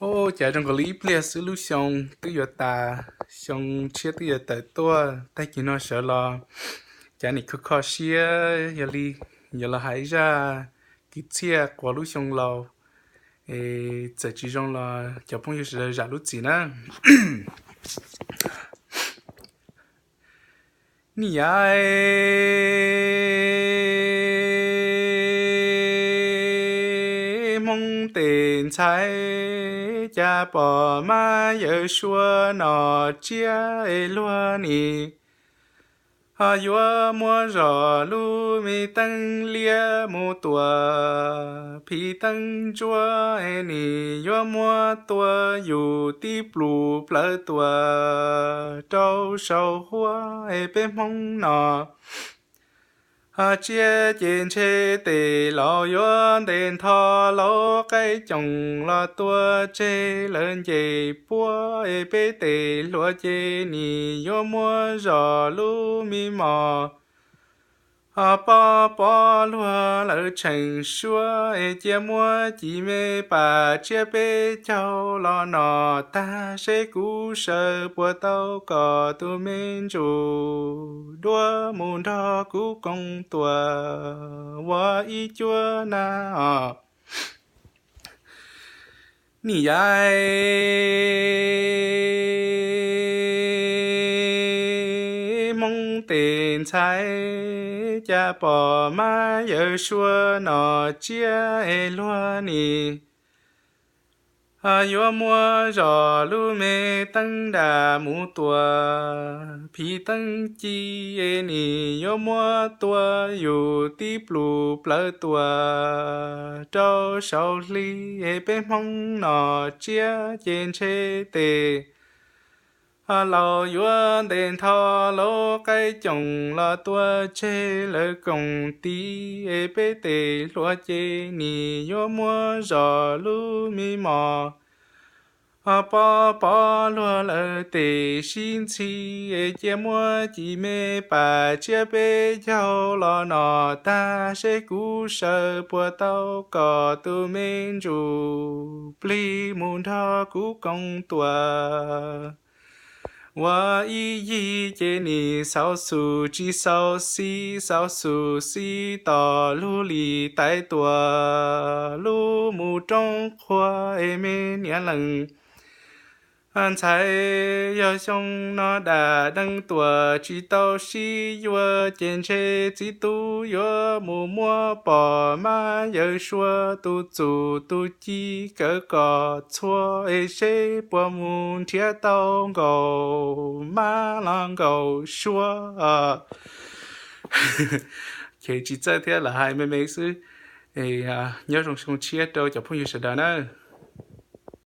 Ua cas zoo nkaus li ib pliag xwb lub xyoo twb yuav tas, xyoo tshiab twb yuav tawm tuaj, tag kis no sawv los cas nim kho kho siab, yog li yuav los hais zaj kwv txhiaj quas lub xyoo laus, es txawm tsis zoo los cov phooj ywg sawv daws zam lub txim na. Nim yav Hmoob tes ntxhais cas pom mab yawm suab nom tsiab es luag nim ho yuav muab zom lub me teeb liab mus tua, phim teeb ntsuab es nim yuav muab tua, yus tib plus plawv tuaj rau saum huab es peb Hmoob nom ho tsiab ces ntshe tes laus yuav ntes ntho laus qaib coom los tua tseg lawv nce puab es peb tes hluas ces nim yuav muab zom lub me mos ho pov pov luag lawv tseem suab es cia muab ci me pam tsiab peb caug los nom tag seb kuv sawv puas tau kom tus me ntsuj duab mus nrog kuv koom tuaj ua ib cuab na os. Nim yav Hmoob tes ntxhais cas pom mab yawm suab nom tsiab es luag nim ho yuav muab zom lub me teeb nram mus tua, phim teeb ci es nim yuav muab tua, yus tib plus plawv tuaj rau saum hli es peb Hmoob nom tsiab ces ntshe tes ho laus yuav ntes ntho laus qaib coom los tua tseg lawv koom tiv es peb tes hluas ces nim yuav muab zom lub me mos ho pov pov luag lawv tes sib ntxhi es cia muab ci me pam tsiab peb caug los nom tag seb kuv sawv puas tau kom tus me ntsuj plig mus nrog kuv koom tuaj ua ib yig ces nim xauv xum tsis xauv xis, xauv xum xis tom lub lim tais tuaj lub mus roob qhuav es me niam leej ntxhais yog xyoo no dam deev tuaj tsis tau sib yuav ces ntshe txiv tub yuav mus muab pom mab yawm suab tus txum tus ci kawv kom txhua es seb puas mus nrhiav tau nkaus mab los nkaus suab. Ces tsis txawj thiab, lam hais me me xwb. Nyob zoo xyoo tshiab rau cov phooj ywg sawv daws na.